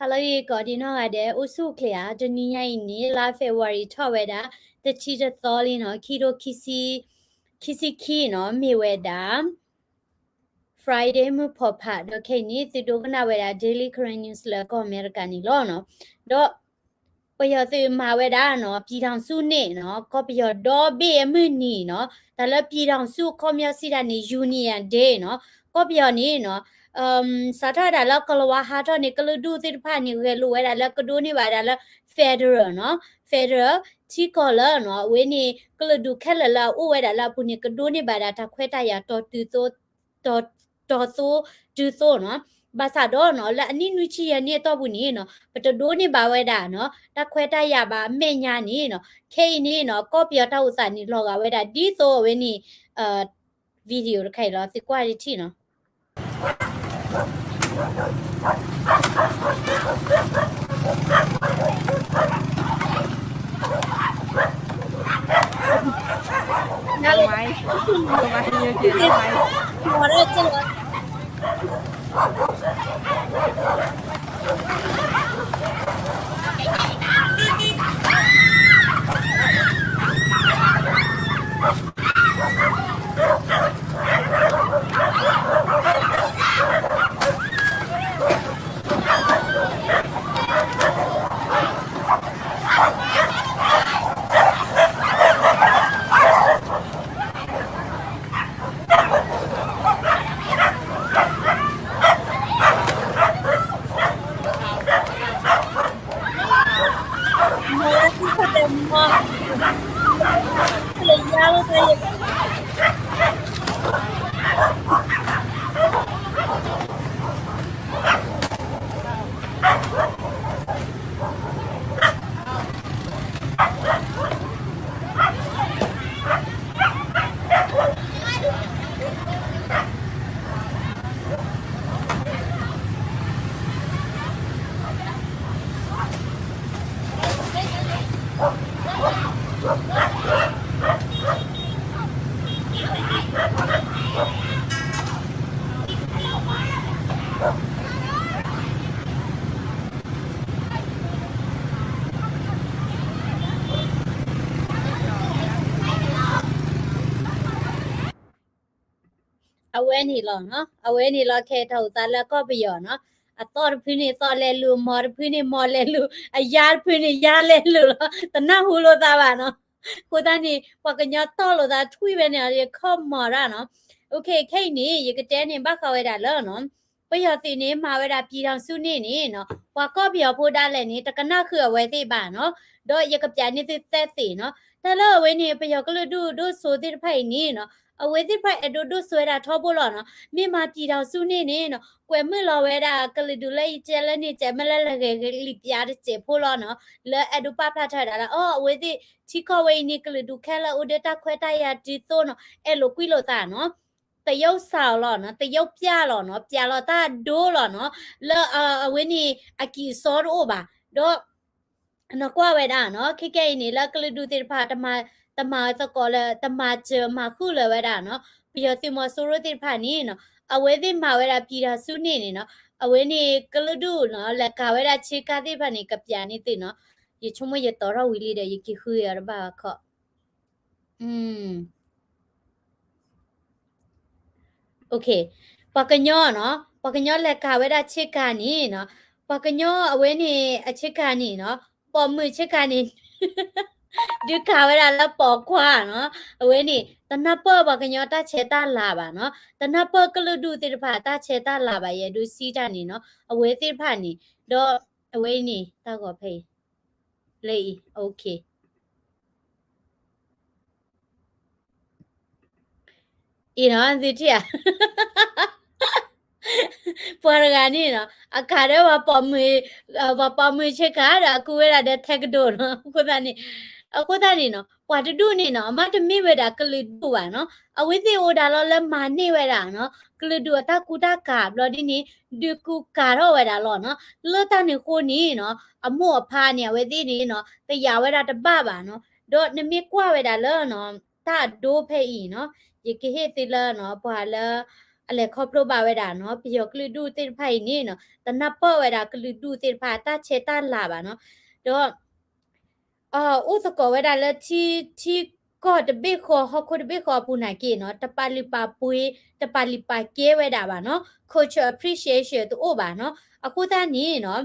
ဟါလၢအဂ့ၤ ကိးဒံနီၢ်ဂၤဒဲး အိၣ်ဆူၣ်အိၣ်ချ့ဧါ. တနံၤညါအံၤန့ၣ် လါ February ထီၣ်ဝဲဒၣ် တဆံတသီလံနီၤ, ခံထိခံဆံ, ခံဆံခံနီၤ, မ့ၢ်ဝဲဒၣ် Friday မုၢ်ဖီဖး ဒီးခဲအံၤန့ၣ် သုဒိကနၣ်ဝဲဒၣ် Daily Karen News လၢကီၢ်အမဲရကၤန့ၣ်လီၤနီၤ. ဒီး ပယီၤသုးမၤဝဲဒၣ်နီၤ ပြည်ထောင်စုနေ့နီၤ, ကီၢ်ပယီၤဒီဘ့ၣ်အမုၢ်နံၤနီၤ, တၢ်လၢ ပြည်ထောင်စု အခီပညီစံးတၢ်န့ၣ် Union Day နီၤ, ကီၢ်ပယီၤန့ၣ်နီၤ စးထီၣ်ဝဲဒၣ်လၢကီၤလၤဝါဟးထီၣ်န့ၣ် ကလုာ်ဒူၣ်သ့ၣ်တဖၣ်န့ၣ် ဂဲၤလိာ်ဝဲဒၣ်လၢကဒိးန့ၢ်ဘၣ်ဒၣ်လၢ federal နီၤ, federal ထံကီၢ်လၢနီၤ အဝဲန့ၣ် ကလုာ်ဒူၣ်ခဲလၢာ်လၢအအိၣ်ဝဲဒၣ်လၢအပူၤန့ၣ် ကဒိးန့ၢ်ဘၣ်ဒၣ်တၢ်ခွဲးတၢ်ယာ်တီၤတုၤသိ တီၤ တီၤသိတုၤသိနီၤ. ဘၣ်ဆၣ်ဒီးနီၤ လၢအနံၣ်နွံဆံယဲၢ်နံၣ်အတီၢ်ပူၤန့ၣ်နီၤ ပတဒိးန့ၢ်ဘၣ်ဝဲဒၣ်နီၤ တၢ်ခွဲးတၢ်ယာ်ဘၣ်အမဲာ်ညါန့ၣ်နီၤ, ခဲအံၤန့ၣ်နီၤ ကီၢ်ပယီၤတၢ်အိၣ်သးန့ၣ် လီၤဂာ်ဝဲဒၣ်ဒ်သိးအဝဲန့ၣ် video တခါအံၤလီၤ သုကွၢ်တထံၣ်နီၤ. အဝဲန့ၣ်လီၤနီၤ, အဝဲန့ၣ်လီၤ ခဲအံၤတၢ်အိၣ်သးလၢကီၢ်ပယီၤနီၤ, အသီၣ်တဖုန့ၣ်သီၣ်လဲၤလိာ်, အမီၤတဖုန့ၣ်မီၤလဲၤလိာ်, အယါတဖုန့ၣ်ယါလဲၤလိာ်လီၤ, တနၢ်ဟူလိာ်သးဘၣ်နီၤ. အဃိသတးန့ၣ် ပှၤကညီတီၢ်လိာ်သးထွံၣ်ဝဲန့ၣ် ယခီၣ်မီၤရၣ်နီၤ. ခဲအံၤန့ၣ် ယကတဲန့ၣ် ဘၣ်ဃးဝဲဒၣ်လၢနီၤ ပယီၤသုးန့ၣ် မၤဝဲဒၣ် ပြည်ထောင်စုနေ့န့ၣ်နီၤ, ပှၤကီၢ်ပယီၤဖိဒၣ်လဲာ်န့ၣ် တကနၣ်ဃုာ်အဝဲသ့ၣ်ဘၣ်နီၤ, ဒီးယကပျးန့ၢ်သုသဲသ့ၣ်နီၤ, တၢ်လၢအဝဲန့ၣ် ပယီၤကလုာ်ဒူၣ်ဒိၣ်စိသ့ၣ်တဖၣ်အံၤန့ၣ်နီၤ, အဝဲသ့ၣ်တဖၣ်အဲၣ်ဒိးဒိၣ်စိဝဲဒၣ်ထီဘိလီၤနီၤ, မ့ၢ်မၤ ပြည်ထောင်စုနေ့န့ၣ်နီၤ, ကွဲးမုာ်လီၤဝဲဒၣ်ကလုာ်ဒူၣ်လၢအံၤကဲလၢန့ၣ် ကဲမ့ၢ်လၢလၢဂဲၤဂဲၤလံာ်ပျးတစဲးဖိလီၤနီၤ, လၢအဲၣ်ဒိးပာ်ဖျါထီၣ်ဝဲဒၣ်လၢ အီ အဝဲသ့ၣ်ထံကီၢ်ဝဲအံၤန့ၣ် ကလုာ်ဒူၣ်ခဲလၢာ်အိၣ်ဒီးတၢ်ခွဲးတၢ်ယာ်တုၤသိနီၤ, အဲၣ်လိာ်ကွံလိာ်သးနီၤ သရုပ်ဆောင်လီၤနီၤ, သရုပ်ပြလီၤနီၤ, ပျးလီၤတၢ်ဒိလီၤနီၤ, လၢအဝဲန့ၣ် အကံၢ်အစီတအိၣ်ဘၣ်, ဒီး နကွၢ်ဝဲဒၣ်နီၤ, ခဲကဲအံၤန့ၣ် လၢကလုာ်ဒူၣ်သ့ၣ်တဖၣ် တမၤသကိးလၢ တမၤစၢၤမၤဃုာ်လၢၤဝဲဒၣ်နီၤ, ပယီၤသုးမီၤစိရိၤသ့ၣ်တဖၣ်န့ၣ်နီၤ, အဝဲသ့ၣ်မၤဝဲဒၣ် ပြည်ထောင်စုနေ့န့ၣ်နီၤ, အဝဲန့ၣ်ကလုာ်ဒူၣ်နီၤ လဲၤကၤဝဲဒၣ်ဆ့ကၤသ့ၣ်တဖၣ်န့ၣ် ကပျးန့ၢ်သုနီၤ, ယဆိကမိၣ်ယတီထီၣ်ဝံၤလံဒီး ယက့ၤဃုအီၤတဘၣ်ဘၣ်ခီ ပှၤကညီနီၤ, ပှၤကညီလဲၤကၤဝဲဒၣ်ဆ့ကၤန့ၣ်နီၤ, ပှၤကညီအဝဲန့ၣ်အဆ့ကၤန့ၣ်နီၤ, ပိာ်မုၣ်ဆ့ကၤန့ၣ် ဒုးကၤဝဲဒၣ်လၢပိာ်ခွါနီၤ, အဝဲန့ၣ် တနၢ်ပၢၢ်ပှၤကညီတၢ်ဆဲးတၢ်လၤဘၣ်နီၤ, တနၢ်ပၢၢ်ကလုာ်ဒူၣ်သ့ၣ်တဖၣ်တၢ်ဆဲးတၢ်လၤဘၣ် ယအဲၣ်ဒိးစံးတၢ်န့ၣ်နီၤ, အဝဲသ့ၣ်တဖၣ်န့ၣ်, ဒီးအဝဲန့ၣ် တၢ်ဂီၤဖဲအံၤ လၢအံၤ အံၤနီၤ သုထံၣ်ဧါ, ပှၤတဂၤန့ၣ်နီၤ အကၤဒီး ပှၤပိာ်မုၣ်ဆ့ကၤဒီး အကူဝဲဒၣ်ဒီးထဲကဒိၣ်နီၤ, အဃိသတးန့ၣ်, အဃိသတးန့ၣ်နီၤ ပှၤတဒူၣ်န့ၣ်နီၤ မ့တမ့ၢ်ဝဲဒၣ်ကလုာ်ဒူၣ်ဘၣ်နီၤ, အဝဲသ့ၣ်အိၣ်ဒၣ်လီၤလၢမၤန့ၢ်ဝဲဒၣ်နီၤ, ကလုာ်ဒူၣ်အတၢ်ကူတၢ်ကၤဘျီဒ်န့ၣ် ဒုးကူကၤထီၣ်ဝဲဒၣ်လီၤနီၤ, လၢတၢ်န့ၣ်အဃိန့ၣ်နီၤ အမိၢ်အဖါန့ၣ် အဝဲသ့ၣ်န့ၣ်နီၤ တယာ်ဝဲဒၣ်တဘၣ်ဘၣ်နီၤ, ဒီးနမ့ၢ်ကွၢ်ဝဲဒၣ်လၢနီၤ တၢ်အဒိဖဲအံၤနီၤ, ယကဟ့ၣ်သုလၢနီၤ ပှၤလၢ အလဲၤခီဖျိဘၣ်ဝဲဒၣ်နီၤ ပယီၤကလုာ်ဒူၣ်သ့ၣ်တဖၣ်အံၤန့ၣ်နီၤ တနၢ်ပၢၢ်ဝဲဒၣ်ကလုာ်ဒူၣ်သ့ၣ်တဖၣ်အတၢ်ဆဲးတၢ်လၤဘၣ်နီၤ ဒီး အိၣ်သကိးဝဲဒၣ်လၢထံ ထံကီၢ်တဘ့ၣ်ဃီ ဟီၣ်ခိၣ်တဘ့ၣ်ဃီအပူၤနာ်က့နီၤ တပာ်လုၢ်ပာ်ပှ့ၤ တပာ်လုၢ်ပာ်ကဲဝဲဒၣ်ဘၣ်နီၤ culture appreciation တအိၣ်ဘၣ်နီၤ အဃိသတးန့ၣ်နီၤ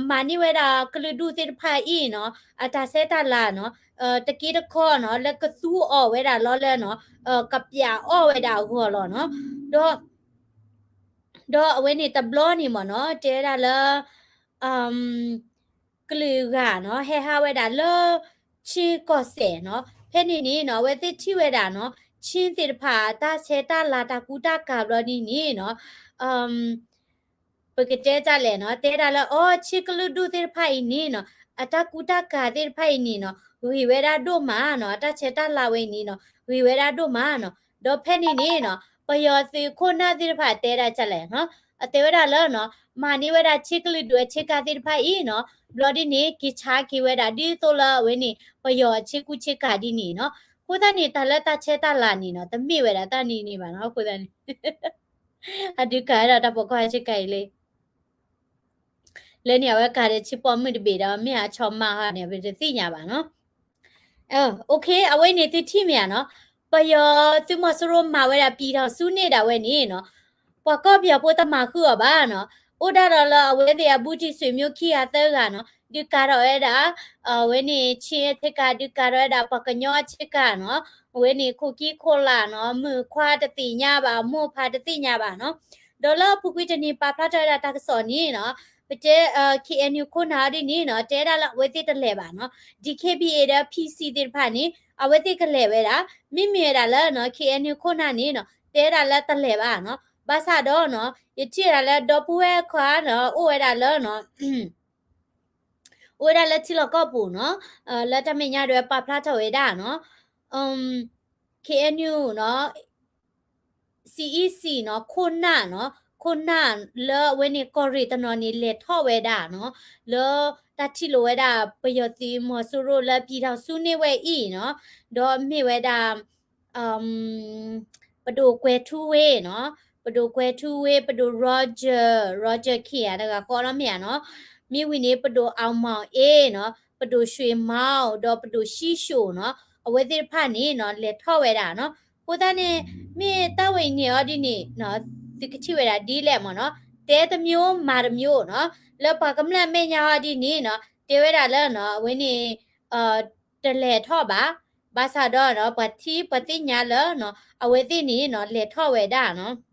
မၤန့ၢ်ဝဲဒၣ်ကလုာ်ဒူၣ်သ့ၣ်တဖၣ်အံၤနီၤ အတၢ်ဆဲးတၢ်လၤနီၤ တက့တခီနီၤ လၢကသူအီၤဝဲဒၣ်လီၤလၢနီၤ ကပျးအီၣ်ဝဲဒၣ်အဂီၢ်လီၤနီၤ ဒီး ဒီးအဝဲန့ၣ်တဘျီန့ၣ်မ့ၢ်နီၤ တဲဝဲဒၣ်လၢ ကလုာ်ဂၤနီၤ ဟဲဟးဝဲဒၣ်လၢ ခၠ့ၣ်ကီၢ်စဲၣ်နီၤ ဖဲန့ၣ်န့ၣ်နီၤ အဝဲသ့ၣ်ထံၣ်ဝဲဒၣ်နီၤ ခၠ့ၣ်သ့ၣ်တဖၣ်အတၢ်ဆဲးတၢ်လၤတၢ်ကူတၢ်ကၤဘျီဒ်န့ၣ်နီၤ ပကတဲတၢ်လဲၣ်နီၤ တဲဒၣ်လၢ အီ ခၠ့ၣ်ကလုာ်ဒူၣ်သ့ၣ်တဖၣ်အံၤန့ၣ်နီၤ အတၢ်ကူတၢ်ကၤသ့ၣ်တဖၣ်အံၤန့ၣ်နီၤ ဂ့ၤဝဲဒၣ်ဒိၣ်မးနီၤ အတၢ်ဆဲးတၢ်လၤဝဲအံၤန့ၣ်နီၤ ဂ့ၤဝဲဒၣ်ဒိၣ်မးနီၤ ဒီးဖဲန့ၣ်န့ၣ်နီၤ ပယီၤသုးခိၣ်နၢ်သ့ၣ်တဖၣ်တဲဒၣ်တၢ်လဲၣ်နီၤ အတဲဝဲဒၣ်လၢနီၤ မၤန့ၢ်ဝဲဒၣ်ခၠ့ၣ်ကလုာ်ဒူၣ်အဆ့ကၤသ့ၣ်တဖၣ်အံၤနီၤ ဘျီဒ်န့ၣ် က့ၤဆါက့ၤဝဲဒၣ်ဒ်သိးလၢအဝဲန့ၣ် ပယီၤအဆ့ကူဆ့ကၤဒ်န့ၣ်နီၤ အဃိသတးန့ၣ် တၢ်လၢတၢ်ဆဲးတၢ်လၤန့ၣ်နီၤ တမ့ၢ်ဝဲဒၣ်တၢ်န့ၣ်န့ၣ်ဘၣ်နီၤ အဃိသတးန့ၣ် အဒုးကၤဝဲဒၣ်တၢ်ပိာ်ခွါဆ့ကၤအံၤလံ လၢန့ၣ် အဝဲကၤဒီးဆ့ပိာ်မုၣ်တဘ့ၣ်ဒီး မ့ၢ်အဆီမၤဟီန့ၣ် ပတသ့ၣ်ညါဘၣ်နီၤ OK အဝဲန့ၣ်သုထံၣ်မ့ၢ်ဧါနီၤ ပယီၤသုးမီၤစိရိၤမၤဝဲဒၣ်ပျံၤထီၣ်ဆူန့ၢ်ဒၣ်ဝဲန့ၣ်နီၤ ပှၤကီၢ်ပယီၤဖိတမၤဃုာ်အီၤဘၣ်နီၤ အိၣ်ဒၣ်ဒီးလၢအဝဲသ့ၣ်အဘူးတံၢ်ဆွေမျိုးခံဂၤသၢဂၤနီၤ ဒုးကၤထီၣ်ဝဲဒၣ် အဝဲန့ၣ် ခၠ့ၣ်အဆ့ကၤ ဒုးကၤထီၣ်ဝဲဒၣ်ပှၤကညီအဆ့ကၤနီၤ အဝဲန့ၣ် ခိၣ်ကံခိၣ်လၢ်နီၤ မုၣ်ခွါတသ့ၣ်ညါဘၣ် မိၢ်ဖးတသ့ၣ်ညါဘၣ်နီၤ ဒီးလၢအပူၤကွံာ်တနံၤပာ်ဖျါထီၣ်ဝဲဒၣ်တၢ်ကစီၣ်န့ၣ်နီၤ ပတဲ KNU ခိၣ်နၢ်အီၤဒ်န့ၣ်နီၤ တဲဒၣ်လၢအဝဲသ့ၣ်တလဲၤဘၣ်နီၤ DKBA ဒီး PC သ့ၣ်တဖၣ်န့ၣ် အဝဲသ့ၣ်ကလဲၤဝဲဒၣ် မ့မ့ၢ်ဝဲဒၣ်လၢနီၤ KNU ခိၣ်နၢ်န့ၣ်နီၤ တဲဒၣ်လၢတလဲၤဘၣ်နီၤ ဘၣ်ဆၣ်ဒီးနီၤ ယထံၣ်ဝဲဒၣ်လၢဒီပုၢ်ဝဲၢ်ခွါနီၤ အိၣ်ဝဲဒၣ်လၢနီၤ အိၣ်ဝဲဒၣ်လၢထံလီၢ်ကီၢ်ပူၤနီၤ လၢတၢ်မဲာ်ညါဒၣ်ပာ်ဖျါထီၣ်ဝဲဒၣ်နီၤ KNU နီၤ CEC နီၤ ခိၣ်နၢ်နီၤ ခိၣ်နၢ်လၢအဝဲန့ၣ်ကီၢ်ရ့ၣ်တနီၤန့ၣ် လဲၤထီၣ်ဝဲဒၣ်နီၤ လၢတၢ်ထံၣ်လိာ်ဝဲဒၣ် ပယီၤသုးမီၤစိရိၤလၢပျံၤထီၣ်ဆူန့ၢ်ဝဲအံၤနီၤ ဒီးမ့ၢ်ဝဲဒၣ် ပဒိၣ်ကွဲၤထူဝ့နီၤ ပဒိၣ်ကွဲၤထူဝ့ ပဒိၣ် Roger Roger Khin တဂၤဃီလီၤမ့ၢ်ဧါနီၤ မ့ၢ်ဝံၤန့ၣ် ပဒိၣ် အောင်မောင်အေး နီၤ ပဒိၣ် ရွှေမောင် ဒီးပဒိၣ် ရှီးရှိုနီၤ အဝဲသ့ၣ်တဖၣ်န့ၣ်နီၤ လဲၤထီၣ်ဝဲဒၣ်နီၤ အဃိသတးန့ၣ် မ့ၢ်တၢ်ဝဲအံၤန့ၣ်အီၤဒ်န့ၣ်နီၤ သုကထံၣ်ဝဲဒၣ်ဒ်လဲၣ်မ့ၢ်နီၤ တဲတမျိုးမၤတမျိုးနီၤ လၢပှၤကမျၢၢ်အမဲာ်ညါအီၤဒ်န့ၣ်နီၤ တဲဝဲဒၣ်လၢနီၤ အဝဲန့ၣ် တလဲၤထီၣ်ဘၣ် ဘၣ်ဆၣ်ဒီးနီၤ ပှၤထံပှၤသ့ၣ်ညါလၢနီၤ အဝဲသ့ၣ်န့ၣ်နီၤ လဲၤထီၣ်ဝဲဒၣ်နီၤ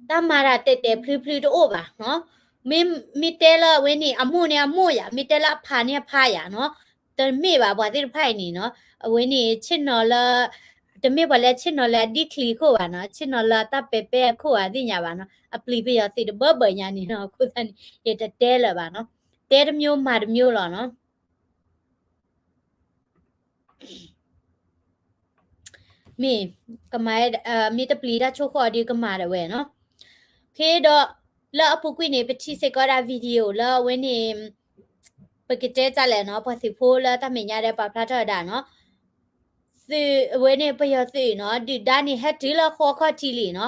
တၢ်မၤတၢ်တဲာ်တဲာ်ဖျုဖျုတအိၣ်ဘၣ်နီၤ မ့ၢ်တဲလၢအဝဲန့ၣ် အမိၢ်န့ၣ်အမိၢ်ယၤ မ့ၢ်တဲလၢအဖးန့ၣ်အဖးယၤနီၤ တမ့ၢ်ဘၣ်ပှၤသ့ၣ်တဖၣ်အံၤန့ၣ်နီၤ အဝဲန့ၣ်ဆ့ၣ်နီၤလၢ တမ့ၢ်ပှၤလၢဆ့ၣ်နီၤလၢအဒံၣ်ချံခိၣ်ဘၣ်နီၤ ဆ့ၣ်နီၤလၢအတၢ်ပဲာ်ပဲအခိၣ်ဘၣ်သ့ၣ်ညါဘၣ်နီၤ အပျံၤပယီၤသုးတဘၢဘၢညါန့ၣ်နီၤ အဃိသတးန့ၣ် ယတတဲလၢၤဘၣ်နီၤ တဲတမျိုးမၤတမျိုးလီၤနီၤ မ့ၢ် ကမၤ မ့ၢ်တပျံၤတၢ်ဆိၣ်ဃီၣ်ဒ်ကမၤဒၣ်ဝဲနီၤ ဒီး လၢအပူၤကွံာ်န့ၣ် ပထံၣ်စ့ၢ်ကီးဒၣ် video လၢအဝဲန့ၣ် ပကတဲတၢ်လဲၣ်နီၤ ပှၤသုးဖိလၢတၢ်မဲာ်ညါဒီးပာ်ဖျါထီၣ်ဝဲဒၣ်နီၤ သုးအဝဲန့ၣ်ပယီၤသုးနီၤ ဒုၣ်ဒါန့ၣ်ဟဲတုၤလၢဃီခီၣ်ထံးလံနီၤ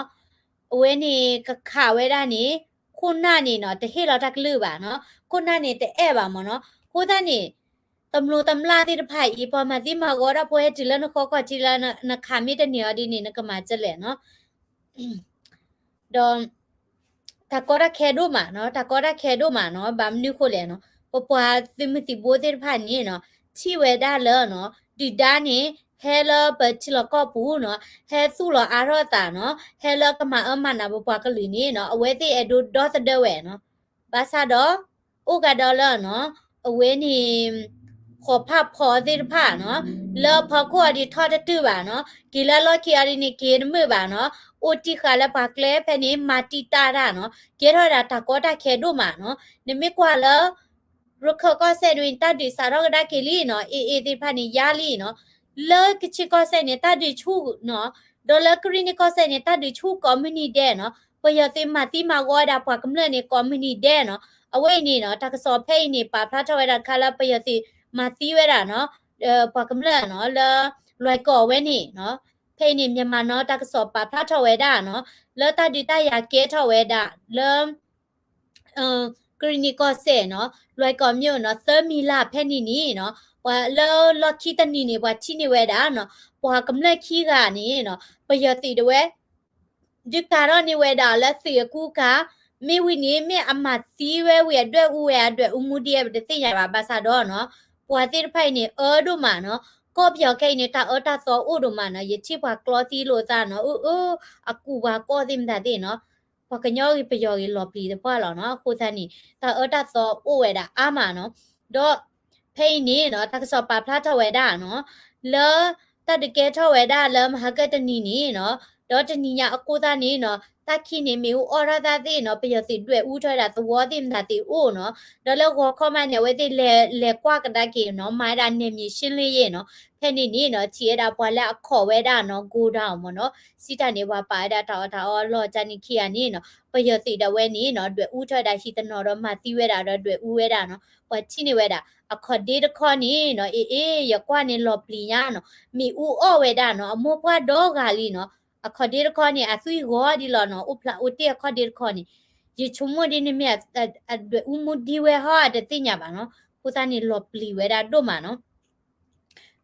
အဝဲန့ၣ်ကခးဝဲဒၣ်န့ၣ် ခိၣ်နၢ်န့ၣ်နီၤ တဟ့ၣ်လီၤတၢ်ကလုၢ်ဘၣ်နီၤ ခိၣ်နၢ်န့ၣ်တအဲၣ်ဘၣ်မ့ၢ်နီၤ အဃိသတးန့ၣ် တမျိးတမျာ်သ့ၣ်တဖၣ်အံၤ ပှၤမၤသံမၤဂီၤတၢ်ဖိဟဲတုၤလၢနဃီခီၣ်ထံးလၢ နခးမ့ၢ်တန့ၢ်အီၤဒ်န့ၣ် နကမၤကလဲၣ်နီၤ ဒီး တၢ်ကီတၢ်ခဲဒိၣ်မးနီၤ တၢ်ကီတၢ်ခဲဒိၣ်မးနီၤ ဘၣ်မနုၤဃိလဲၣ်နီၤ ပပှၤသုးမုၢ်သံၣ်ဘိသ့ၣ်တဖၣ်န့ၣ်နီၤ ထံၣ်ဝဲဒၣ်လၢနီၤ ဒုၣ်ဒါန့ၣ် ဟဲလၢပထံလီၢ်ကီၢ်ပူၤနီၤ ဟဲသူၣ်လီၤအါထီၣ်သးနီၤ ဟဲလၢကမၤအၢမၤနးပပှၤကလုာ်န့ၣ်နီၤ အဝဲသ့ၣ်အဲၣ်ဒိးဒီသဒၢဝဲနီၤ ဘၣ်ဆၣ်ဒီး အိၣ်ကဒီးလၢနီၤ အဝဲန့ၣ် ဃိးဖးဖီသ့ၣ်တဖၣ်နီၤ လၢဖီခိၣ်အီၤဒ်ထီၣ်တတုာ်ဘၣ်နီၤ က့ၤလၢလီၢ်ခံအီၤဒ်န့ၣ် က့ၤတမုာ်ဘၣ်နီၤ အိၣ်တံၢ်ဃာ်လၢပှၤကျဲဖဲန့ၣ် မၤတံာ်တာ်တၢ်နီၤ ကဲထီၣ်ဝဲဒၣ်တၢ်ကီတၢ်ခဲဒိၣ်မးနီၤ နမ့ၢ်ကွၢ်လၢ ရခၢၣ်ကီၢ်စဲၣ်ဒ်န့ၣ် တၢ်ဒုးစးထီၣ်ကဒါက့ၤလံနီၤ AA သ့ၣ်တဖၣ်န့ၣ် ယါလံနီၤ လၢကချ့ၣ်ကီၢ်စဲၣ်န့ၣ် တၢ်ဒုးဆူၣ်နီၤ ဒီးလၢကရ့ၣ်နံၣ်ကီၢ်စဲၣ်န့ၣ် တၢ်ဒုးဆူၣ်ကိးမုၢ်နံၤဒဲးနီၤ ပယီၤသုးမၤသံမၤဂီၤဝဲဒၣ်ပှၤကမျၢၢ်န့ၣ် ကိးမုၢ်နံၤဒဲးနီၤ အဝဲအံၤန့ၣ်နီၤ တၢ်ကစီၣ်ဖဲအံၤန့ၣ် ပာ်ဖျါထီၣ်ဝဲဒၣ်တခါလၢပယီၤသုးမၤသံဝဲဒၣ်နီၤ ပှၤကမျၢၢ်နီၤ လၢလွဲၢ်ကီၢ်ဝဲန့ၣ်နီၤ ဖဲအံၤန့ၣ် Myanmar Now တၢ်ကစီၣ်ပာ်ဖျါထီၣ်ဝဲဒၣ်နီၤ, လၢတၢ်ဒုးတၢ်ယၤကဲထီၣ်ဝဲဒၣ်လၢ ကရံၣ်နံၣ်ကီၢ်စဲၣ်နီၤ, လွဲၢ်ကီၢ်မၠိၣ်နီၤ, သၢမံၤလၢ်ဖဲန့ၣ်န့ၣ်နီၤ, ပှၤလၢလီၢ်ခံတနံၤန့ၣ် ပှၤထံၣ်န့ၢ်ဝဲဒၣ်နီၤ, ပှၤကမျၢၢ်ခံဂၤန့ၣ်နီၤ, ပယီၤသုးဒၣ်ဝဲ ဒုးကၤထီၣ်န့ၢ်ဝဲဒၣ်လၢသုးအကူအကၤ, မ့ၢ်ဝံၤန့ၣ် မ့ၢ်အမၤသံဝဲဝံၤ အဒွဲၣ်အူဝဲ အဒွဲၣ်အူမူဒံးဝဲ ပတသ့ၣ်ညါဘၣ်. ဘၣ်ဆၣ်ဒီးနီၤ, ပှၤသ့ၣ်တဖၣ်အံၤန့ၣ် အၢဒိၣ်မးနီၤ, ကီၢ်ပယီၤခဲအံၤန့ၣ် တၢ်အၢတၢ်သီအိၣ်ဒိၣ်မးနီၤ, ယထံၣ်ပှၤကျီသံလိာ်သးနီၤ, အၢအၢ, အကူပှၤကီၢ်သ့ၣ်မတၤသ့ၣ်နီၤ, ပှၤကညီဂ့ၤပယီၤဂ့ၤလီၤပျံၤသပှၢ်လီၤနီၤ, အဃိသတးန့ၣ် တၢ်အၢတၢ်သီအိၣ်ဝဲဒၣ်အါမးနီၤ, ဒီး ဖဲအံၤန့ၣ်နီၤ, တၢ်ကစီၣ်ပာ်ဖျါထီၣ်ဝဲဒၣ်နီၤ, လၢတၢ်ဒုးကဲထီၣ်ဝဲဒၣ်လၢမဟါကတနံၤန့ၣ်နီၤ, ဒီးတနံၤညါအဃိသတးန့ၣ်နီၤ, တၢ်ခံန့ၣ် မ့ၣ်အူအီၣ်ထီၣ်သးသ့ၣ်နီၤ, ပယီၤသုးဒွဲၣ်အူထီၣ်ဝဲဒၣ်သဝီသ့ၣ်မတၤသ့ၣ်အိၣ်နီၤ, ဒီးလၢဂီၤခီမးန့ၣ် အဝဲသ့ၣ်လဲၤ လဲၤကွၢ်ကဒါက့ၤနီၤ, မၤဝဲဒၣ် နယ်မြေရှင်းလင်းရေး နီၤ, ဖဲန့ၣ်န့ၣ်နီၤ, ထံၣ်ဝဲဒၣ်ပှၤလၢအခိးဝဲဒၣ်နီၤ, ကိးဒၣ်အီၤမ့ၢ်နီၤ, စံးတၢ်န့ၣ် ပှၤပာ်ဝဲဒၣ်တၢ်အီၣ်တၢ်အီလီၢ်ကန့ၣ်ခံဂၤန့ၣ်နီၤ, ပယီၤသုးဒၣ်ဝဲန့ၣ်နီၤ, ဒွဲၣ်အူထီၣ်ဝဲဒၣ်ဟံၣ်တနီၤဒီးမၤသံဝဲဒၣ်ဒီးဒွဲၣ်အူဝဲဒၣ်နီၤ, ပှၤထံၣ်န့ၢ်ဝဲဒၣ် အခီၣ်ဒ့တခီန့ၣ်နီၤ, အ့ၣ်အ့ၣ် ယကွၢ်န့ၣ်လီၤပျံၤညါနီၤ, မ့ၣ်အူအီၣ်ဝဲဒၣ်နီၤ, အမိၢ်ပှၢ်ဒီဂၤလံနီၤ, အခီၣ်ဒ့တခီန့ၣ် အသွံၣ်ဂီၤဒ်လီၤနီၤ, အိၣ်ဖျးအိၣ်တ့ၢ်အခီၣ်ဒ့တခီန့ၣ်, ယဆိကမိၣ်ဒ်န့ၣ်မ့ၢ် အဒွဲၣ်အူမူဒံးဝဲဟီ တသ့ၣ်ညါဘၣ်နီၤ, အဃိသတးန့ၣ်လီၤပျံၤဝဲဒၣ်ဒိၣ်မးနီၤ.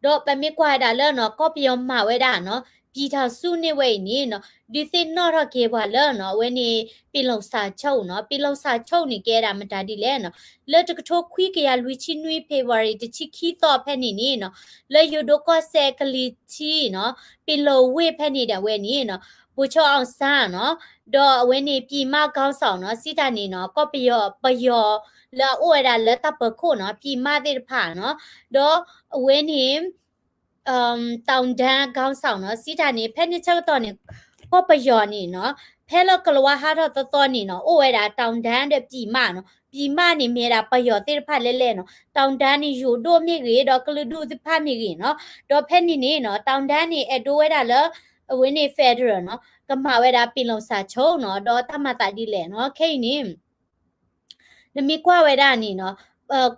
ဒီးပမ့ၢ်ကွၢ်ဝဲဒၣ်လၢနီၤ, ကီၢ်ပယီၤမၤဝဲဒၣ်နီၤ, ပြည်ထောင်စုနေ့ ဝဲအံၤန့ၣ်နီၤ, ဒုးသ့ၣ်နီၣ်ထီၣ်က့ၤပှၤလၢနီၤ, အဝဲန့ၣ် ပင်လုံစာချုပ် နီၤ, ပင်လုံစာချုပ် န့ၣ် ကဲဒၣ်မတၤဒ်လဲၣ်နီၤ, လၢတကထိခွံကယၤလွံၢ်ဆံနွံ February တဆံခံသီဖဲန့ၣ်န့ၣ်နီၤ, လၢယိၤဒိၣ်ကီၢ်စဲၣ်ကလံၤထံးနီၤ, ပင်လုံဝ့ၢ်ဖဲန့ၣ်ဒၣ်ဝဲန့ၣ်နီၤ, ဗိုလ်ချုပ်အောင်ဆန်း နီၤ, ဒီးအဝဲန့ၣ် ပြည်မခေါင်းဆောင် နီၤ, စံးတၢ်န့ၣ်နီၤ, ကီၢ်ပယီၤ ပယီၤလၢအအိၣ်ဝဲဒၣ်လၢတၢ်ပၢၤခိၣ်နီၤ, ပြည်မသ့ၣ်တဖၣ်နီၤ, ဒီးအဝဲန့ၣ် တောင်တန်းခေါင်းဆောင် နီၤ, စံးတၢ်န့ၣ် ဖဲန့ၣ်ဆၢကတီၢ်န့ၣ် ကီၢ်ပယီၤန့ၣ်နီၤ, ဖဲလၢကလၤဝါဟးထီၣ်သီသီန့ၣ်နီၤ, အိၣ်ဝဲဒၣ် တောင်တန်း ဒီး ပြည်မ နီၤ, ပြည်မ န့ၣ်မ့ၢ်ဝဲဒၣ်ပယီၤသ့ၣ်တဖၣ်လဲၣ်လဲၣ်နီၤ, တောင်တန်း န့ၣ် ယိၤဒိၣ်မ့ၢ်ဂ့ၤ ဒီးကလုာ်ဒူၣ်သ့ၣ်တဖၣ်မ့ၢ်ဂ့ၤနီၤ, ဒီးဖဲန့ၣ်န့ၣ်နီၤ, တောင်တန်း န့ၣ် အဲၣ်ဒိးဝဲဒၣ်လၢ အဝဲန့ၣ် federal နီၤ, ကမၤဝဲဒၣ် ပင်လုံစာချုပ် နီၤ, ဒီးတၢ်မၤသးဒ်လဲၣ်နီၤ, ခဲအံၤန့ၣ် နမ့ၢ်ကွၢ်ဝဲဒၣ်န့ၣ်နီၤ,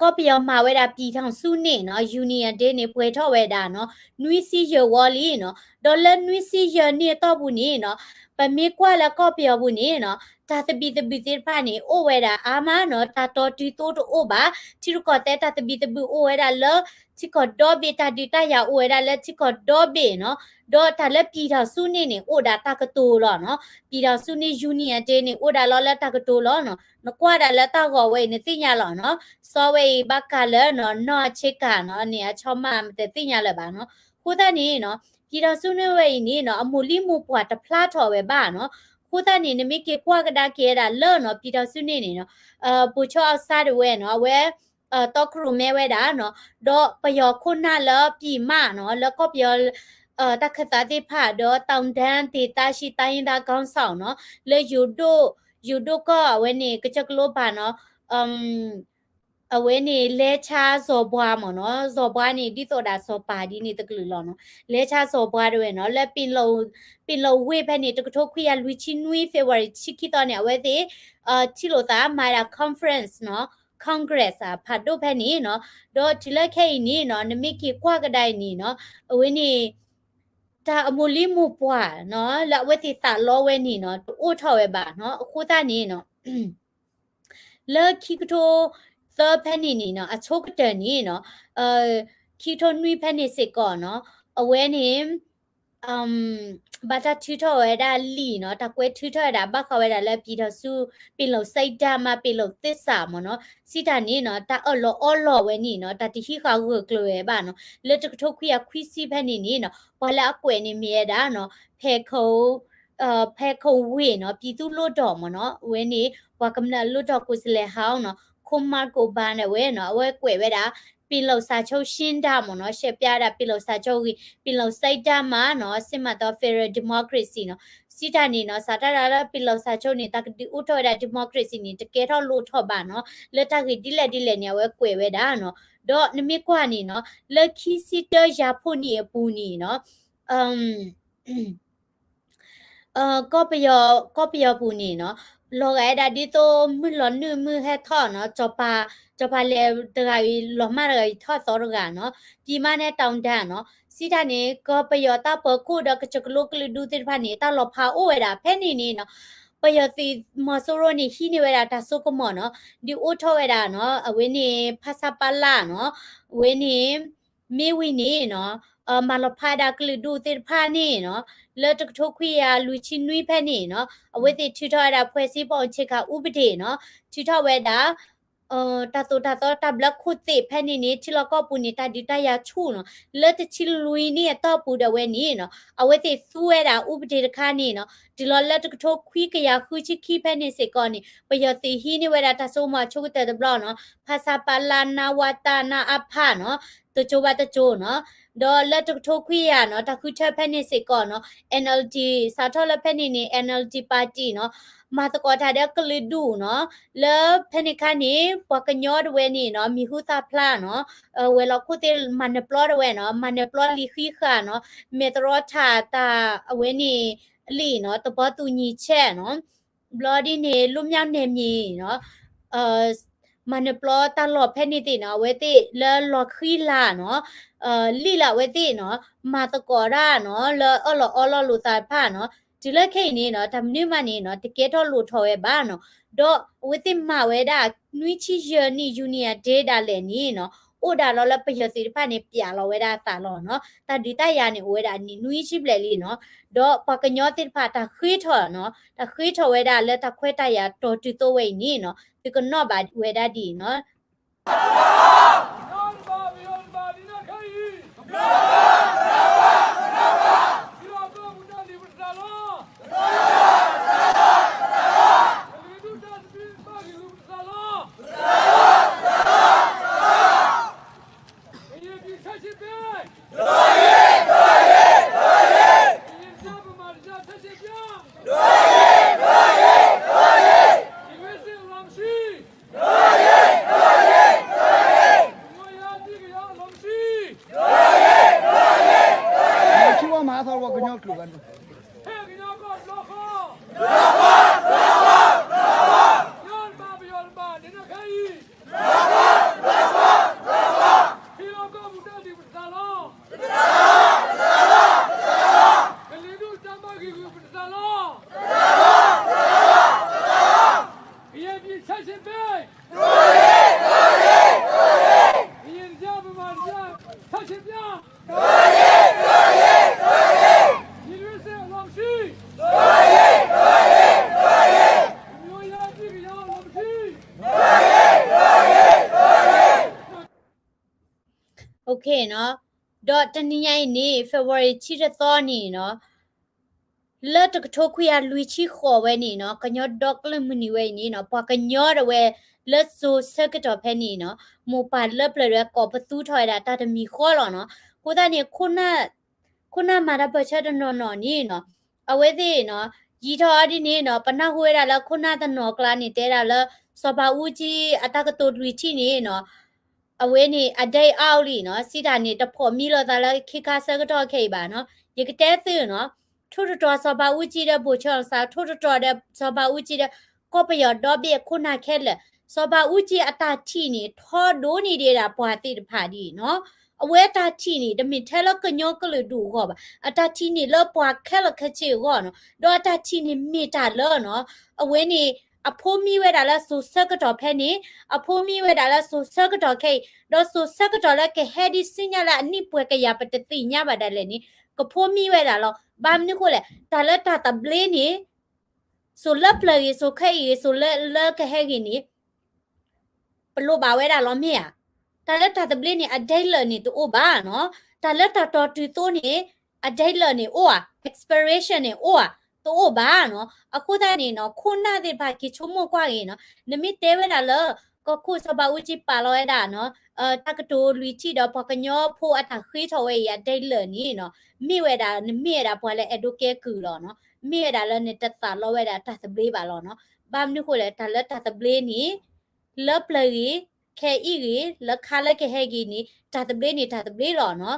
ကီၢ်ပယီၤမၤဝဲဒၣ် ပြည်ထောင်စုနေ့ နီၤ, Union Day န့ၣ် ပှဲၤထီၣ်ဝဲဒၣ်နီၤ, နွံဆံယဲၢ်ဝီလံနီၤ, ဒီးလၢနွံဆံယဲၢ်နံၣ်အတီၢ်ပူၤန့ၣ်နီၤ, ပမ့ၢ်ကွၢ်လၢကီၢ်ပယီၤပူၤန့ၣ်နီၤ, တၢ်သဘံၣ်သဘုၣ်သ့ၣ်တဖၣ်န့ၣ် အိၣ်ဝဲဒၣ်အါမးနီၤ, တၢ်တီတုၤသိတအိၣ်ဘၣ်, ထံရူၢ်ကီၢ်သဲးတၢ်သဘံၣ်သဘုၣ်အိၣ်ဝဲဒၣ်လၢ ထံကီၢ်ဒီဘ့ၣ်, တၢ်ဒုးတၢ်ယၤအိၣ်ဝဲဒၣ်လၢထံကီၢ်ဒီဘ့ၣ်နီၤ, ဒီးတၢ်လၢ ပြည်ထောင်စုနေ့ န့ၣ် အိၣ်ဒၣ်တၢ်ကတိၤလီၤနီၤ, ပြည်ထောင်စုနေ့ Union Day န့ၣ် အိၣ်ဒၣ်လီၤလၢတၢ်ကတိၤလီၤနီၤ, နကွၢ်ဒၣ်လၢတၢ်ဂီၤဝဲအံၤ နသ့ၣ်ညါလီၤနီၤ, စီၤဝဲအံၤဘၣ်ကးလၢနီၤ, နီၢ်ဆ့ကၤနီၤ, န့ၣ် အဆီမး မတသ့ၣ်ညါလၢၤဘၣ်နီၤ, အဃိသတးန့ၣ်နီၤ, ပြည်ထောင်စုနေ့ ဝဲအံၤန့ၣ်နီၤ, အမိၢ်လံမိၢ်ပှၢ်တဖျါထီၣ်ဝဲဘၣ်နီၤ, အဃိသတးန့ၣ် နမ့ၢ်က့ၤကွၢ်ကဒါက့ၤဝဲဒၣ်လၢနီၤ, ပြည်ထောင်စုနေ့ န့ၣ်နီၤ, ဗိုလ်ချုပ်အောင်ဆန်း ဒၣ်ဝဲနီၤ, အဝဲ တီခိၣ်ရိၣ်မဲဝဲဒၣ်နီၤ, ဒီးပယီၤခိၣ်နၢ်လၢ ပြည်မ နီၤ, လၢကီၢ်ပယီၤ တၢ်ခၢၣ်သးသ့ၣ်တဖၣ် ဒီး တောင်တန်းဒေသရှိတိုင်းရင်းသားခေါင်းဆောင် နီၤ, လၢယိၤဒိၣ်, ယိၤဒိၣ်ကီၢ်အဝဲန့ၣ် ကစၢၢ်ကလိပၤနီၤ, အဝဲန့ၣ် လဲၤဆါစီၤပှၤမ့ၢ်နီၤ, စီၤပှၤန့ၣ် ဒ်သိးဒၣ်စီၤပၤဒ်န့ၣ်တကလုာ်လီၤနီၤ, လဲၤဆါစီၤပှၤ ဒၣ်ဝဲနီၤ, လၢ ပင်လုံဝ့ၢ်ဖဲန့ၣ် တကထိခွံကယၤလွံၢ်ဆံနွံ February တဆံခံသီန့ၣ် အဝဲသ့ၣ် ထံၣ်လိာ်သးမၤဒၣ် conference နီၤ, Congress ဖးဒိၣ်ဖဲန့ၣ်နီၤ, ဒီးတုၤလၢခဲအံၤန့ၣ်နီၤ, နမ့ၢ်က့ၤကွၢ်ကဒါအံၤန့ၣ်နီၤ, အဝဲန့ၣ် တၢ်အမိၢ်လံမိၢ်ပှၢ်နီၤ, လၢအဝဲသ့ၣ်သးလီဝဲန့ၣ်နီၤ, တအိၣ်ထီၣ်ဝဲဘၣ်နီၤ, အဃိသတးန့ၣ်နီၤ လၢခံကထိသၢဖဲန့ၣ်န့ၣ်နီၤ, အဆိကတၢၢ်န့ၣ်နီၤ, ခံကထိနွံဖဲန့ၣ်စ့ၢ်ကီးနီၤ, အဝဲန့ၣ် ဘၣ်တၢ်ထုးထီၣ်ဝဲဒၣ်လံာ်နီၤ, တၢ်ကွဲးထုးထီၣ်ဝဲဒၣ် ဘၣ်ဃးဝဲဒၣ်လၢ ပြည်ထောင်စု ပင်လုံစိတ်ဓာတ်မှ ပင်လုံသစ္စာ မ့ၢ်နီၤ, စံးတၢ်န့ၣ်နီၤ, တၢ်အၢၣ်လီၤအီလီၤဝဲန့ၣ်နီၤ, တၢ်တဟံးဃာ်ဂၢၢ်ကျၢၤဝဲဘၣ်နီၤ, လၢတကထိခွံကယၤခွံဆံဖဲန့ၣ်န့ၣ်နီၤ, ပှၤလၢအကွဲးန့ၣ်မ့ၢ်ဝဲဒၣ်နီၤ, ဖဲခိၣ် ဖဲခိၣ်ဝ့ၢ်နီၤ, ပြည်သူ့လွှတ်တော် မ့ၢ်နီၤ, အဝဲန့ၣ် ပှၤကမျၢၢ်လွှတ်တော်ကိုယ်စားလှယ်ဟောင်းနီၤ, ခိၣ် Mark Goban ဒၣ်ဝဲနီၤ, အဝဲကွဲးဝဲဒၣ် ပင်လုံစာချုပ်ရှင်းတာ မ့ၢ်နီၤ, ရှဲပျါဒၣ် ပင်လုံစာချုပ် ဂ့ၤ, ပင်လုံစိတ်ဓာတ် မ့ၢ်နီၤ, စစ်မှန်သော federal democracy နီၤ, စံးတၢ်န့ၣ်နီၤ, စးထီၣ်ဒၣ်လၢ ပင်လုံစာချုပ် န့ၣ် တၢ်ကဒုးအိၣ်ထီၣ်ဝဲဒၣ် democracy န့ၣ် တကဲထီၣ်လိၣ်ထီၣ်ဘၣ်နီၤ, လၢတၢ်ဂ့ၢ်ဒ်လဲၣ်ဒ်လဲၣ်န့ၣ် အဝဲကွဲးဝဲဒၣ်နီၤ, ဒီးနမ့ၢ်ကွၢ်န့ၣ်နီၤ, လၢခံဆံတၢယၤဖိနံၣ်အပူၤန့ၣ်နီၤ, ကီၢ်ပယီၤ, ကီၢ်ပယီၤပူၤန့ၣ်နီၤ, လီၤဂာ်ဝဲဒၣ်ဒ်သိးမုၢ်လီၤနုာ်မုၢ်ဟဲထီၣ်နီၤ, စီၤပၤ, စီၤပၤလဲၤတဂၤအံၤ လီၤမၢ်တဂၤအံၤ ထီၣ်သီတဂၤနီၤ, ပြည်မ န့ၣ် တောင်တန်း နီၤ, စံးတၢ်န့ၣ် ကီၢ်ပယီၤတၢ်ပၢၤခိၣ်ဒီးကစၢၢ်ကလိကလုာ်ဒူၣ်သ့ၣ်တဖၣ်န့ၣ် တၢ်လီၤဖးအိၣ်ဝဲဒၣ်ဖဲန့ၣ်န့ၣ်နီၤ, ပယီၤသုးမီၤစိရိၤန့ၣ် ဟံးန့ၢ်ဝဲဒၣ်တၢ်စိကမီၤနီၤ, ဒုးအိၣ်ထီၣ်ဝဲဒၣ်နီၤ, အဝဲန့ၣ် ဖဆပလနီၤ, အဝဲန့ၣ် မ့ၢ်ဝံၤန့ၣ်နီၤ, မၤလီၤဖးဒၣ်ကလုာ်ဒူၣ်သ့ၣ်တဖၣ်န့ၣ်နီၤ, လၢတကထိခွံကယၤလွံၢ်ဆံနွံဖဲန့ၣ်နီၤ, အဝဲသ့ၣ်ထုးထီၣ်ဝဲဒၣ် ဖွဲ့စည်းပုံအခြေခံဥပဒေနီၤ, ထုးထီၣ်ဝဲဒၣ် တၢ်သိၣ်တၢ်သီတၢ်ဘျၢခိၣ်သ့ၣ်ဖဲန့ၣ်န့ၣ် ထံလီၢ်ကီၢ်ပူၤန့ၣ် တၢ်ဒုးတၢ်ယၤဆူၣ်နီၤ, လၢတဆံလွံၢ်နံၣ်အတီၢ်ပူၤဒီးဝဲန့ၣ်နီၤ, အဝဲသ့ၣ်သူဝဲဒၣ် ဥပဒေ တခါန့ၣ်နီၤ, တုၤလီၤလၢတကထိခွံကယၤဃုဆံခံဖဲန့ၣ်စ့ၢ်ကီးန့ၣ် ပယီၤသုးဟံးန့ၢ်ဝဲဒၣ်တၢ်စိကမီၤအဆိကတၢၢ်တဘျီနီၤ, ဖဆပလ နဝတ နအဖနီၤ, တစိၤဘၣ်တစိၤနီၤ, ဒီးလၢတကထိခွံကယၤနီၤ တၢ်ဃုထၢဖဲန့ၣ်စ့ၢ်ကီးနီၤ, NLD စးထီၣ်လၢဖဲန့ၣ်န့ၣ် NLD party နီၤ, မၤသကိးတၢ်ဒီးကလုာ်ဒူၣ်နီၤ, လၢဖဲန့ၣ်ခါန့ၣ် ပှၤကညီတဝဲန့ၣ်နီၤ မံၤဟူသၣ်ဖျါနီၤ, ဝဲၤလီၢ်ခိၣ်သ့ၣ်မၤနၢၤပျီတဝဲနီၤ, မၤနၢၤပျီလံာ်ဃံးဃာ်နီၤ, မဲာ်တရီထးတၢ်အဝဲန့ၣ်လံနီၤ, သဘောတူညီချက်နီၤ, ဘျီဒ်န့ၣ် လွတ်မြောက်နယ်မြေနီၤ, မၤနၢၤပျီတၢ်လီၢ်ဖဲန့ၣ်သ့ၣ်နီၤ, အဝဲသ့ၣ်လၢလီၤဃံလၤနီၤ, လံာ်လၢအဝဲသ့ၣ်နီၤ, မၤသကိးတၢ်နီၤ, လၢအၢၣ်လီၤအီလီၤလိာ်သးတဖၣ်နီၤ, တုၤလၢခဲအံၤန့ၣ်နီၤ တၢ်မနုၤမးန့ၣ်နီၤ တကဲထီၣ်လိာ်ထီၣ်ဝဲဘၣ်နီၤ, ဒီးအဝဲသ့ၣ်မၤဝဲဒၣ် နွံဆံယဲၢ်နံၣ် Union Day ဒၣ်လဲာ်န့ၣ်နီၤ, အိၣ်ဒၣ်လီၤလၢပယီၤသုးတဖၣ်န့ၣ် ပျးလီၤဝဲဒၣ်အသးလီၤနီၤ, တၢ်ဒုးတၢ်ယၤန့ၣ် အိၣ်ဝဲဒၣ်နံၣ်နွံဆံဘျဲၣ်လံနီၤ, ဒီးပှၤကညီသ့ၣ်တဖၣ်တၢ်ဃ့ထီၣ်နီၤ, တၢ်ဃ့ထီၣ်ဝဲဒၣ်လၢတၢ်ခွဲးတၢ်ယာ်တီၢ်တုၤသိးဝဲအံၤန့ၣ်နီၤ, သုကနီၣ်ဘၣ်ဝဲဒၣ်ဒ်အံၤနီၤ. ကရင်ပြည်ဆန့်ကျင်ရေး ဒို့ရေး ဒို့ရေး ဒို့ရေး ကရင်ကျား ဗမာကျား ဆန့်ကျင်ပြု ဒို့ရေး ဒို့ရေး ဒို့ရေး ပြည်တွင်းစစ် အလိုမရှိ ဒို့ရေး ဒို့ရေး ဒို့ရေး ကညီယါ ဒ်ကယါ အလိုမရှိ ဒို့ရေး ဒို့ရေး ဒို့ရေး ထံဝါမၤအသီဝါကညီကျိာ်ဂၤ ဟဲကညီကီၢ် ဘျီဃီ ဘျီဃီ ဘျီဃီ ဘျီဃီ ကညီတဘၣ် ပယီၤတဘၣ် ဒ်န့ၣ်ခဲအံၤ ထံလီၢ်ကီၢ်ပူၤတၢ်ဒုးပတသးလီၤ. ကလံၤဒူၣ်တၢ်ဘၣ်ဂံာ်ဂူာ်ပတသးလီၤ. ကရင်ပြည်ဆန့်ကျင်ပေး ကရင်ကျား ဗမာကျား ဆန့်ကျင်ပြု ပြည်တွင်းစစ် အလိုမရှိ ကညီယါ ဒ်ကယါ အလိုမရှိ Okay နီၤ, ဒီးတနံၤညါအံၤန့ၣ် February ဆံတသီန့ၣ်နီၤ, လၢတကထိခွံကယၤလွံၢ်ဆံဃိးဝဲန့ၣ်နီၤ, ကညီဒီကလုာ်မုၢ်နံၤဝဲအံၤန့ၣ်နီၤ, ပှၤကညီတဝဲ လၢစိၤဆၢကတီၢ်ဖဲန့ၣ်နီၤ, မိၢ်ပၢ်လၢပျၢၤတဝဲကိးပသူထီၣ်ဝဲဒၣ်တၢ်တမံၤဃီလီၤနီၤ. အဃိသတးန့ၣ် ခိၣ်နၢ်မၤတၢ်ပၢၢ်ဆၢတနီၤနီၤန့ၣ်နီၤ, အဝဲသ့ၣ်နီၤ, ယံာ်ထီၣ်အီၤဒ်န့ၣ်နီၤ, ပနၢ်ဟူဝဲဒၣ်လၢခိၣ်နၢ်တနီၤကျါန့ၣ် တဲဒၣ်လၢ စီၤဘးအူကၠံအတၢ်ကတိၤလွံၢ်ထံၣ်န့ၣ်နီၤ, အဝဲန့ၣ် အဒဲအါအီၤလံနီၤ, စံးတၢ်န့ၣ် တဖိးမံလိာ်သးလၢခ့ခါဆၢကတီၢ်ခဲအံၤဘၣ်နီၤ. ယကတဲသုနီၤ, ထိၣ်တတြီၤစီၤဘးအူကၠံဒီး ဗိုလ်ချုပ်အောင်ဆန်း, ထိၣ်တတြီၤဒီးစီၤဘးအူကၠံဒီး ကီၢ်ပယီၤဒီဘ့ၣ်အခိၣ်နၢ်ခဲလၢာ်, စီၤဘးအူကၠံအတၢ်ထံၣ်န့ၣ် ထီဒိၣ်န့ၢ်ဒံးဒၣ်ပှၤသ့ၣ်တဖၣ်ဒ်နီၤ. အဝဲအတၢ်ထံၣ်န့ၣ် တမ့ၢ်ထဲလၢကညီကလုာ်ဒူၣ်အဂီၢ်ဘၣ်, အတၢ်ထံၣ်န့ၣ်လၢပှၤခဲလၢာ်ခဲဆ့အဂီၢ်နီၤ, ဒီးအတၢ်ထံၣ်န့ၣ်မ့ၢ်တၢ်လၢနီၤ, အဝဲန့ၣ် အဖိမံဝဲဒၣ်လၢစိၤဆၢကတီၢ်ဖဲန့ၣ်, အဖိမံဝဲဒၣ်လၢစိၤဆၢကတီၢ်ခဲအံၤ, ဒီးစိၤဆၢကတီၢ်လၢကဟဲဒ်ဆူညါလၢအနံၣ်ပှဲၤကယၤပတသ့ၣ်ညါဘၣ်ဒၣ်လဲာ်န့ၣ်, ကဖိမံဝဲဒၣ်လီၤ. ဘၣ်မနုၤဃိလဲၣ်, တၢ်လၢတၢ်သဘျ့န့ၣ် စိၤလၢပျၢၤဂ့ၤ စိၤခဲအံၤဂ့ၤ စိၤလၢလၢကဟဲဂ့ၤန့ၣ် ပလိၣ်ဘၣ်ဝဲဒၣ်လီၤမ့ၢ်ဧါ. တၢ်လၢတၢ်သဘျ့န့ၣ် အဒဲလၢာ်န့ၣ်တအိၣ်ဘၣ်နီၤ. တၢ်လၢတၢ်တီၢ်တုၤသိန့ၣ် အဒဲလၢာ်န့ၣ်အိၣ်ဧါ, expiration န့ၣ်အိၣ်ဧါ, တအိၣ်ဘၣ်နီၤ. အဃိသတးန့ၣ်နီၤ ခိၣ်နၢ်သ့ၣ်တဖၣ်က့ၤဆိကမိၣ်ကွၢ်ဂ့ၤနီၤ, နမ့ၢ်တဲဝဲဒၣ်လၢ ကီၢ်ခိၣ်စီၤဘးအူကၠံပာ်လီၤဝဲဒၣ်နီၤ တၢ်ကတိၤလွံၢ်ထံၣ်ဒီးပှၤကညီဖိအတၢ်ဃ့ထီၣ်ဝဲအံၤ အဒဲလၢာ်န့ၣ်နီၤ, မ့ၢ်ဝဲဒၣ် နမ့ၢ်ဝဲဒၣ်ပှၤလၢအဲၣ်ဒိးကဲကုၢ်လီၤနီၤ. မ့ၢ်ဝဲဒၣ်လၢနတသးလီဝဲဒၣ်တၢ်သဘျ့ဘၣ်လီၤနီၤ. ဘၣ်မနုၤဃိလဲၣ် တၢ်လၢတၢ်သဘျ့န့ၣ် လၢပျၢၤဂ့ၤ ခဲအံၤဂ့ၤ လၢခါလၢကဟဲဂ့ၤန့ၣ် တၢ်သဘျ့န့ၣ်တၢ်သဘျ့လီၤနီၤ.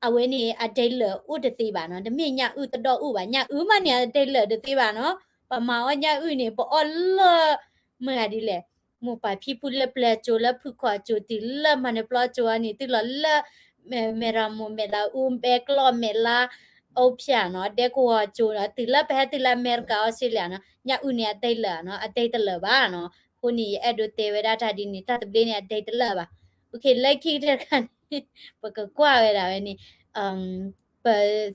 အဝဲန့ၣ်အဒဲလၢာ်အိၣ်တသ့ဘၣ်နီၤ, တမ့ၢ်ညၣ်အုၣ်တဒီးအုၣ်ဘၣ်, ညၣ်အုၣ်မးန့ၣ် အဒဲလၢာ်တသ့ဘၣ်နီၤ. ပမၤအီၣ်ညၣ်အုၣ်န့ၣ် ပအီၣ်လၢ မ့ၢ်ဂ့ၤဒ်လဲၣ်, မိၢ်ပၢ်ဖံဖုလၢပျၢၤအစိၤ လၢဖုခီၣ်အစိၤ တုၤလၢမၤနၢၤပျီအစိၤအံၤန့ၣ် တုၤလီၤလၢ မဲၢ်ရမိၢ် မဲၢ်လါအူ မဲၢ်ကျီၢ် မဲၢ်လါ အူဖၠၣ်နီၤ ဒဲကဝီၤကၠိနီၤ တုၤလၢပဟဲတုၤလၢအမဲရကၤ အီစထြ့လယါနီၤ ညၣ်အုၣ်န့ၣ်အတဟဲလၢာ်နီၤ အတဟဲတလၢာ်ဘၣ်နီၤ အဃိန့ၣ် ယအဲၣ်ဒိးတဲဝဲဒၣ်တၢ်ဒ်န့ၣ် တၢ်သဘျ့န့ၣ်အတဟဲတလၢာ်ဘၣ် လၢခံကတၢၢ်တခါန့ၣ် ပကကွၢ်ဝဲဒၣ်ဝဲန့ၣ် ပ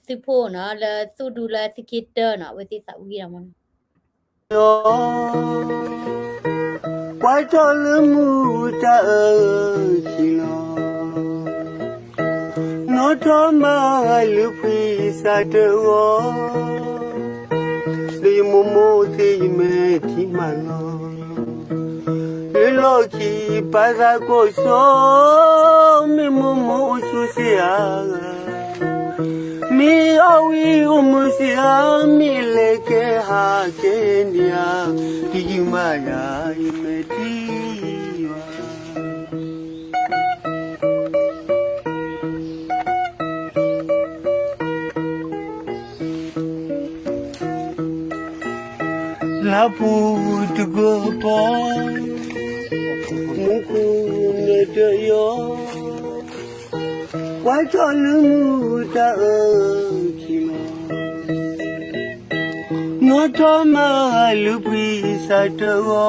သုးဖိနီၤ လၢသုးဒူလၢသုးက့တၢနီၤ အဝဲသ့ၣ်သးဝံၣ်ဒီးမနီၤ ကွၢ်ထီၣ်လၢမူတၢ်အၢခံလီၤ နီၣ်ထီၣ်မးလၢဖှံစးတဂီၤ ဒီးယမိၢ်မိၢ်သ့ၣ်ယမဲာ်ထံမးလီၤ လၢလီၢ်ခံပာ်သးကိးစိ မ့ၢ်မိၢ်မိၢ်အိၣ်ဆူၣ်စ့ဧါ မ့ၢ်အီၣ်ဝံၤအိၣ်မုာ်စ့ဧါ မ့ၢ်လဲၤကဲဟးကဲန့ၣ်ဧါ တယုၢ်မးယၤ ယမဲာ်ထံယွၤ လါပူၤတကပီၤ မူခိၣ်နၢၤတယီၤ ကွၢ်ထီၣ်လၢမူတၢ်အၢခံလီၤ နီၣ်ထီၣ်မးလၢဖှံစးတဂီၤ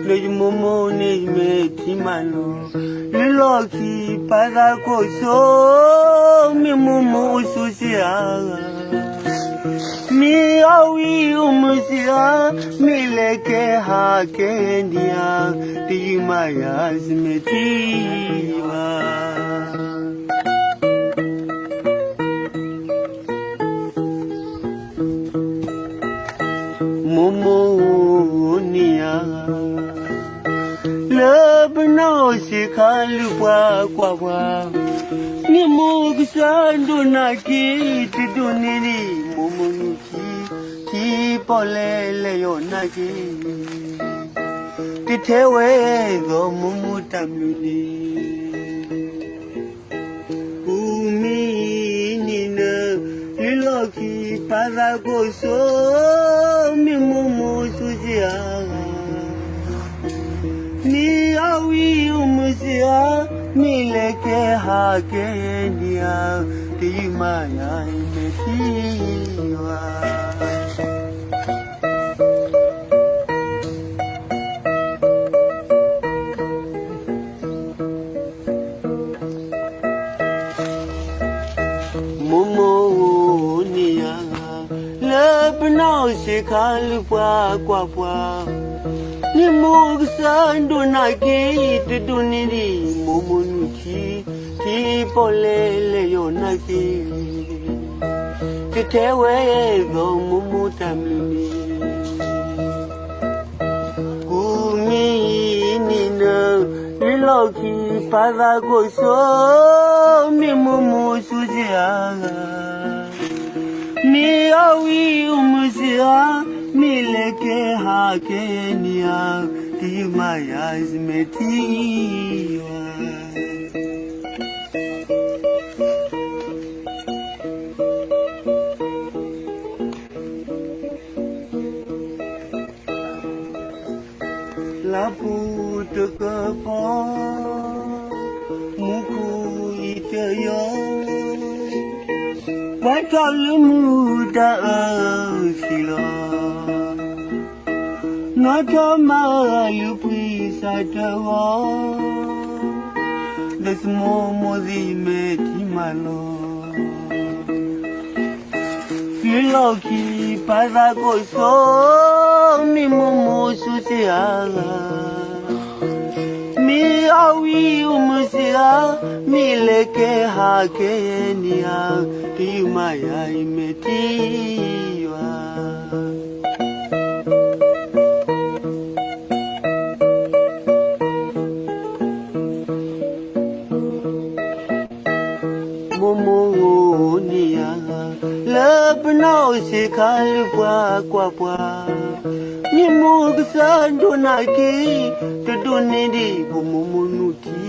ဒီးယမိၢ်မိၢ်န့ၣ်ယမဲာ်ထံမးလီၤ လၢလီၢ်ခံပာ်သးကိးစိ မ့ၢ်မိၢ်မိၢ်အိၣ်ဆူၣ်စ့ဧါ မ့ၢ်အီၣ်ဝံၤအိၣ်မုာ်စ့ဧါ မ့ၢ်လဲၤကဲဟးကဲန့ၣ်ဧါ တယုၢ်မးယၤ ယမဲာ်ထံယွၤ မိၢ်မိၢ်န့ၣ်ဧါ လၢပနီၢ်ဆံးခါလုၢ်ပှၤကွၢ်ပှၤ မ့ၢ်မိၢ်ကစၢ်ဒိးနၤက့ၤ တဒိးန့ၢ်ဒံး မိၢ်မိၢ်နုၢ်ထံ ထံပီၣ်လဲၣ်လဲၣ်ယိာ်နၤက့ၤ တထဲဝဲသိးမိၢ်မိၢ်တၢ်မနုၤန့ၣ် ကူမံနံၤနၢၤ လၢလီၢ်ခံပာ်သးကိးစိ မ့ၢ်မိၢ်မိၢ်ဆူၣ်စ့ဧါ မ့ၢ်အီၣ်ဝံၤအိၣ်မုာ်စ့ဧါ မ့ၢ်လဲၤကဲဟးကဲန့ၣ်ဧါ တယုၢ်မးယၤ ယမဲာ်ထံယွၤ မိၢ်မိၢ်န့ၣ်ဧါ လၢပနီၢ်ဆံးခါလုၢ်ပှၤကွၢ်ပှၤ မ့ၢ်မိၢ်ကစၢ်ဒိးနၤက့ၤ တဒိးန့ၢ်ဒံး မိၢ်မိၢ်နုၢ်ထံ ထံပီၣ်လဲၣ်လဲၣ်ယိာ်နၤက့ၤ တထဲဝဲသိးမိၢ်မိၢ်တၢ်မနုၤန့ၣ် ကူမံနံၤနၢၤ လၢလီၢ်ခံပာ်သးကိးစိ မ့ၢ်မိၢ်မိၢ်ဆူၣ်စ့ဧါ မ့ၢ်အီၣ်ဝံၤအိၣ်မုာ်စ့ဧါ မ့ၢ်လဲၤကဲဟးကဲန့ၣ်ဧါ တယုၢ်မးယၤ ယမဲာ်ထံယွၤ လါပူၤတကပီၤ မူခိၣ်အံၤတယီၤ ကွၢ်ထီၣ်လၢမူတၢ်အၢခံလီၤ နီၣ်ထီၣ်မးလၢဖှံစးတဂီၤ ဒီးယမိၢ်မိၢ်သ့ၣ်ယမဲာ်ထံမးလီၤ လၢလီၢ်ခံပာ်သးကိးစိ မ့ၢ်မိၢ်မိၢ်ဆူၣ်စ့ဧါ မ့ၢ်အီၣ်ဝံၤအိၣ်မုာ်စ့ဧါ မ့ၢ်လဲၤကဲဟးကဲန့ၣ်ဧါ တယုၢ်မးယၤ ယမဲာ်ထံယွၤ မိၢ်မိၢ်န့ၣ်ဧါ လၢပနီၢ်ဆံးခါလုၢ်ပှၤကွၢ်ပှၤ မ့ၢ်မိၢ်ကစၢ်ဒိးနၤက့ၤ တဒိးန့ၢ်ဒံး ပမိၢ်မိၢ်နုၢ်ထံ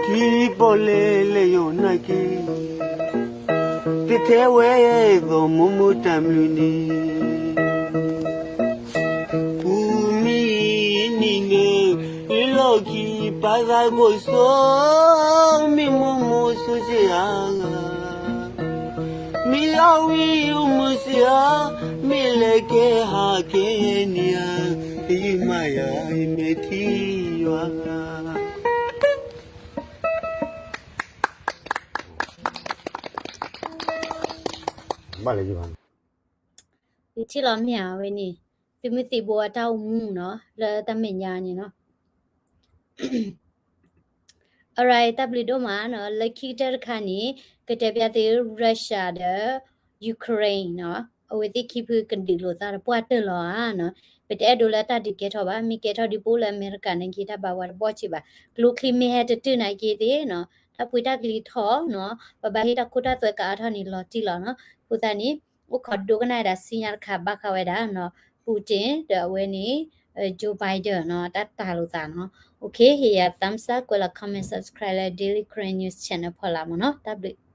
ထံပီၣ်လဲၣ်လဲၣ်ယိာ်နၤက့ၤ တထဲဝဲသိးမိၢ်မိၢ်တၢ်မနုၤန့ၣ် ကူမံနံၤနၢၤ လီၢ်ခံပာ်သးကိၣ်စိ, မ့ၢ်မိၢ်မိၢ်စိစ့ဧါ, မ့ၢ်အဝံၣ်အူမုၢ်စ့ဧါ, မ့ၢ်လဲၤကဲဟးကဲန့ၣ်ဧါ, ယမါယၤ ယမဲာ်ထံယွၤ. ဘၣ်လဲၣ်ယဘၣ်, ယထံၣ်လီၤမ့ၢ်ဧါဝဲန့ၣ်, သုးမုၢ်သံၣ်ဘိအတၢ်အိၣ်မူနီၤ လၢတၢ်မဲာ်ညါန့ၣ်နီၤ. Alright တၢ်ဘျုးဒိၣ်မးနီၤ, လၢခံကတၢၢ်တခါန့ၣ် ကတဲဘၣ်သု Russia ဒီး Ukraine နီၤ, အဝဲသ့ၣ်ခံဖုကဒုးလိာ်သးတပှၢ်တၢၢ်လီၤဧါနီၤ. ပတအဲၣ်ဒိးလၢတၢ်ဒုးကဲထီၣ်ဘၣ်, မ့ၢ်ကဲထီၣ်ဒ်ပအိၣ်လၢအမဲရကၤန့ၣ်က့ တၢ်ဘၣ်ဝဲတဘီၣ်ဆံးဘၣ်. ကျိချံမ့ၢ်ဟဲတတုၤနာ်က့သ့ၣ်နီၤ, တၢ်ပှ့ၤတၢ်ကလံၤထီၣ်နီၤ, ပဘၣ်ဟ့ၣ်တၢ်ခိတၢ်သွဲကအါထီၣ်န့ၣ်လီၤတံၢ်လီၤနီၤ. အဃိသတးန့ၣ် အိၣ်ခိးဒိကနၣ်ဝဲဒၣ်ဆူညါတခါဘၣ်ဃးဝဲဒၣ်နီၤ, Putin ဒီးအဝဲန့ၣ် Joe Biden နီၤ, တၢ်တၢ်လိာ်သးနီၤ. Okay ဟ့ၣ်ယၤ thumbs up ကွဲးလီၤ comment subscribe လၢ Daily Karen News Channel ဖီလာ်မ့ၢ်နီၤ. တၢ်ဘျုး